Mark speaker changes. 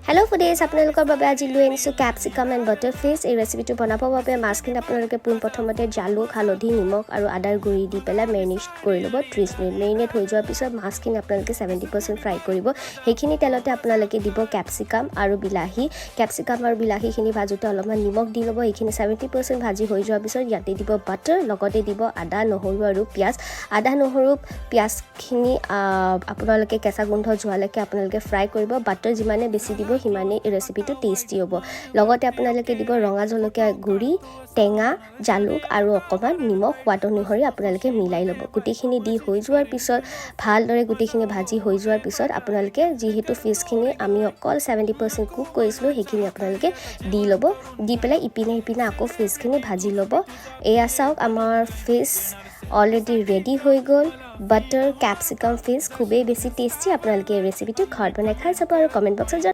Speaker 1: Hello' foodies, আপোনালোকৰ বাবে আজি লৈ আনিছোঁ কেপচিকাম এণ্ড বাটাৰ ফিছ। এই ৰেচিপিটো বনাবৰ বাবে মাছখিনি আপোনালোকে পোনপ্ৰথমতে জালুক, হালধি, নিমখ আৰু আদাৰ গুড়ি দি পেলাই মেৰিনেট কৰি ল'ব 30 মিনিট। মেৰিনেট হৈ যোৱাৰ পিছত মাছখিনি আপোনালোকে 70% ফ্ৰাই কৰিব। সেইখিনি তেলতে আপোনালোকে দিব কেপচিকাম আৰু বিলাহী। কেপচিকাম আৰু বিলাহীখিনি ভাজোঁতে অলপমান নিমখ দি ল'ব। এইখিনি 70% ভাজি হৈ যোৱাৰ পিছত ইয়াতে দিব বাটাৰ, লগতে দিব আদা, নহৰু আৰু পিঁয়াজ। আদা, নহৰু, পিঁয়াজখিনি আপোনালোকে কেঁচা গোন্ধ যোৱালৈকে আপোনালোকে ফ্ৰাই কৰিব। বাটাৰ যিমানে বেছি দিব, সিমানেই এই ৰেচিপিটো টেষ্টি হ'ব। লগতে আপোনালোকে দিব ৰঙা জলকীয়া গুড়ি, টেঙা, জালুক আৰু অকণমান নিমখ, সোৱাদ অনুসৰি আপোনালোকে মিলাই ল'ব। গোটেইখিনি দি হৈ যোৱাৰ পিছত, ভালদৰে গোটেইখিনি ভাজি হৈ যোৱাৰ পিছত আপোনালোকে যিহেতু ফিছখিনি আমি অকল 70% কুক কৰিছিলোঁ, সেইখিনি আপোনালোকে দি ল'ব। দি পেলাই ইপিনে সিপিনে আকৌ ফিছখিনি ভাজি ল'ব। এয়া চাওক, আমাৰ ফিছ অলৰেডি ৰেডি হৈ গ'ল। বাটাৰ কেপচিকাম ফিছ খুবেই বেছি টেষ্টি। আপোনালোকে এই ৰেচিপিটো ঘৰত বনাই খাই চাব আৰু কমেণ্ট বক্সত